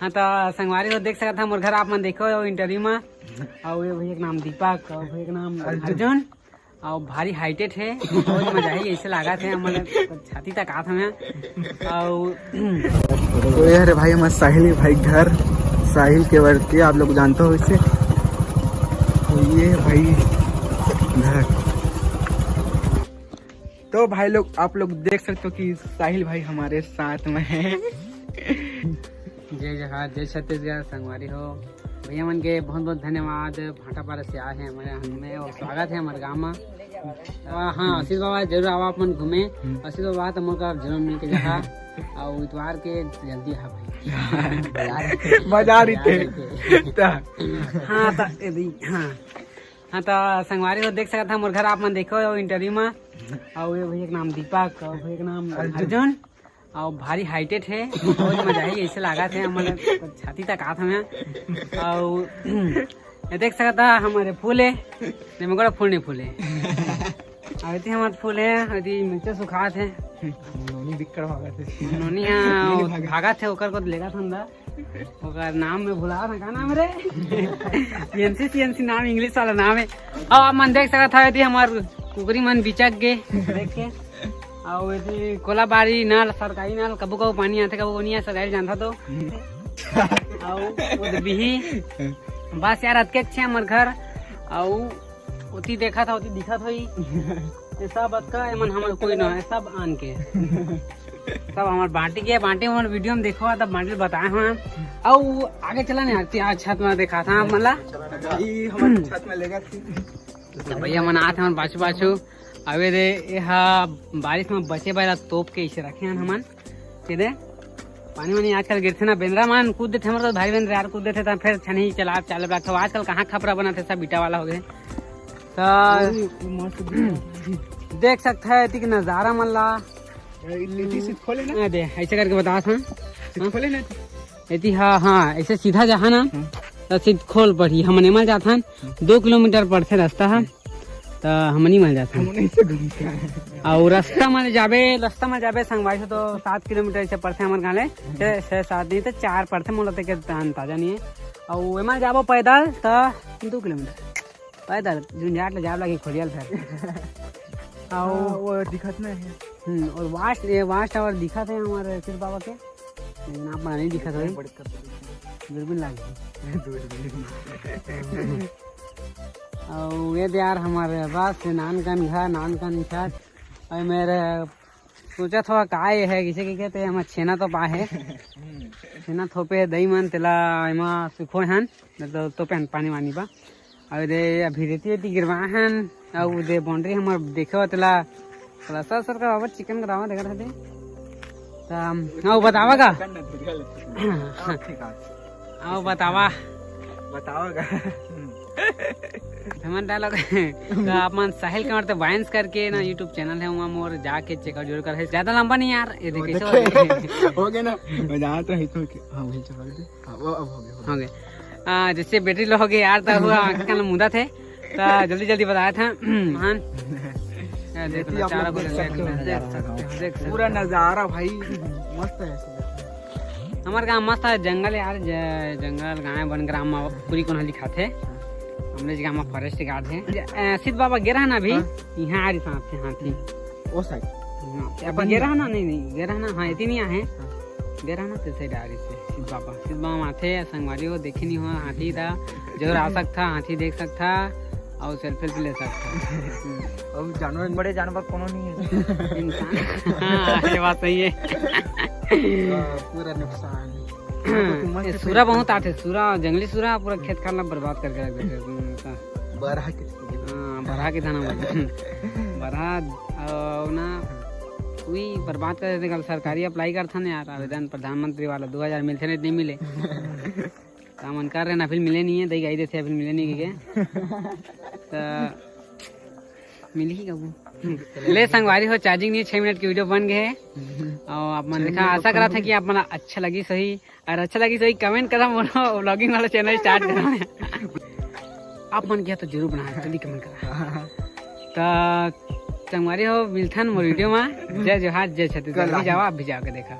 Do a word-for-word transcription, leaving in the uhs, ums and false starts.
हाँ, तो संगवारी हो, देख सकत हा मोर घर, आप मन देखो हो इंटरव्यू में। और ये भैया के नाम दीपक, और भैया के नाम अर्जुन। अर्जुन। और भारी हाइटेड है, बहुत मजा है, ऐसे लागत है, हमन छाती तक आत हमें। और तो ये हरे भाई, हमारे साहिल भाई घर, साहिल के वर्ती, आप लोग जानते हो इसे। तो ये भाई घर। तो भाई लोग, आप लोग देख सकते हो कि साहिल भाई हमारे साथ में है। जय जोहार, जय छत्तीसगढ़। संगवारी हो, भैया मन के बहुत बहुत धन्यवाद, भाटापारा से आए हैं हमारे यहाँ में, और स्वागत है हमारे गाँव में। और हाँ, आशीष बाबा जरूर आओ आप मन घूमे। हम्म। आशीष बाबा तो मोर का जरूर मिल के जहाँ, और इतवार के जल्दी आ भाई। बाजार इते। हाँ, तो यदि, हाँ। हाँ, तो संगवारी हो, देख सकत हा मोर घर, आप मन देखो हो इंटरव्यू में। और ये भैया के नाम दीपक, और भैया के नाम अर्जुन। अर्जुन। और भारी हाइटेड है, बहुत मजा है, ऐसे लागत है, हमन छाती तक आत हमें। और ये देख सकत हा, हमारे फूल है, नहीं, मगर फूल नहीं फूले। और इतनी हमारे फूल है, इतनी मिर्चा सुखात है। नोनी बिक्कड़ भागत है। नोनी, हाँ, नोनी भागत। भागत है, ओकर को लेगा था अंदर। ओकर नाम में भुला रहा, का नाम रे? एनसी, सीएनसी नाम, इंग्लिश वाला नाम है। अब आप मन देख सकत हा, यदि हमार कुकरी मन बिचक गे, देख के। और यदि कोलाबारी नल, सरकारी नल, कबो कबो पानी आथे, कबो कबो नहीं आथे, सरकारी जानता तो। और वो तो बिही। बस यार, अतके अच्छे हमर घर। और ओती देखा था, ओती दिखा था ही। ये सब अतका, एमन हमर कोई ना है, सब आन के। सब हमार बांटी के, बांटी हमर वीडियो में देखो, तब बांटी बताए हम। और आगे चला नहीं आती, आज छत में देखा था, मतलब। भाई, हमारे छत में लेगा थी। तो भैया मन आत हमन पाछू पाछू। अबे दे, ये हा बारिश में बचे बर तोप के इसे रखे हन हमन। ये दे, पानी वानी आजकल गिरथे ना, बेंदरा मन कूद देथे, हमर तो भाई बेंदरा यार कूद देथे, त फिर छनही चला, चाले ब्लॉक। तो आजकल कहाँ खपरा बनत हे, सब ईटा वाला हो गए। तो अरे, मस्त दिख रहा है। देख सकत हा एती के नजारा मन ला। ये लिट्टी से खोले ना? आ दे, ऐसे करके बता था। से खोले ना? एती हा, हाँ, ऐसे सीधा जहा ना, हाँ। तो सीध खोल पड़ी। हमन एमल जाथन, दो किलोमीटर पड़थे रास्ता हा, तो हमन ही मल जाथन। हमन ऐसे घूम के आए। और रास्ता में जाबे, रास्ता में जाबे संगवारी से तो सात किलोमीटर ऐसे पड़थे हमर गाँव ले, छः, छः, सात नहीं तो चार पड़थे, मोला तो के अंदाजा नहीं है। और एमल जाबो पैदल तो दो किलोमीटर पैदल, झुंझाट ले जाब लगी खोलियल फिर। हाँ, और वो दिखत नहीं है। हम्म, और वाच, ये वाच टावर दिखत है हमारे सिर बाबा के। लेकिन आप मन नहीं दिखत होही। बड़े कर दो। दूरबीन लागे। दूरबीन। और ये दे यार हमारे बस नानकन घर, नानकन छत। और मेरे सोचा था का ये है, किसे के कहते हैं, हम छेना तो पा है। छेना थोपे है दई मन, तेला एमा सुखो हन, मतलब तोपे हन पानी वानी बा। अउ दे अभी रेती वेती गिरवा हन, अउ दे बाउंड्री हमर देखे हो तेला प्लास्टर सर का बाबा चिकन करावा देखा रहते। त अउ बतावा का? ठीक है। अउ बतावा। बतावा का? Famous dialogue. तो आप मन साहिल कंवर तो वाइन्स करके ना YouTube चैनल है, वहाँ मोर जाके चेकआउट जरूर कर। ज्यादा लंबा नहीं यार, ये वो देखिए, देखे। हो गया ना, मैं जानता हूँ तो कि, हाँ, वही चला दे। हाँ, वो अब हो गया, हो गया। हो गया। आ, जैसे बैटरी लो हो गया यार, तो हुआ आंखें कान मुदा थे, तो जल्दी जल्दी बताया था। महान। ये देखो, जैसे आप चारा लोग को देख सकते हो, देख सकते हो, देख सकते हो। पूरा नजारा भाई मस्त है ऐसे। हमारे गाँव मस्त है, जंगल यार, ज-, जंगल, गाय, वन, ग्राम में पूरी कोन लिखा थे। हमने जी गाँव में फॉरेस्ट गार्ड है। ज-, अ, सिद्ध बाबा गे रहा ना अभी, हाँ। यहाँ आ रही साथ थे हाथी। वो साइड। हाँ, अपन अभी गे रहा ना, नहीं, नहीं, गे रहा ना, हाँ, इतनी यहाँ है। हाँ। गे रहा ना, तो सही डाल रही से, सिद्ध बाबा। सिद्ध बाबा माथे, संगवारी हो, देखे नहीं हो, हाथी था, जरूर आ सकता, हाथी देख सकता, और सेल्फी भी ले सकता। अब जानवर, बड़े जानवर कोनो नहीं है। इंसान। हाँ, ये बात सही है। हाँ, पूरा नुकसान। ये सूरा बहुत आथे, सूरा, जंगली सूरा पूरा खेत खार ला बर्बाद करके रख देथे। हम्म, तो बरहा के हाँ, बरहा के थाना में। बरहा, अउ ना, कोई बर्बाद कर देथे। कल सरकारी अप्लाई करथन यार, आवेदन प्रधानमंत्री वाला दो हजार मिलथे नहीं, नहीं मिले। काम मन कर रहे ना, फिर मिले नहीं है, दई गाई देथे, फिर मिले नहीं के। तो मिलही कबू। ले संगवारी हो, चार्जिंग नहीं है, छः मिनट की वीडियो बन गए। और आप मन देखा, आशा करा था कि आप मन अच्छा लगी सही, और अच्छा लगी सही कमेंट करा, मोर व्लॉगिंग वाला चैनल स्टार्ट करा। आप मन किया तो जरूर बना, जल्दी कमेंट करा। तो संगवारी हो, मिलथन मोर वीडियो में। जय जोहार, जय छत्तीसगढ़। कल भी जावा, आप भी जाके देखा।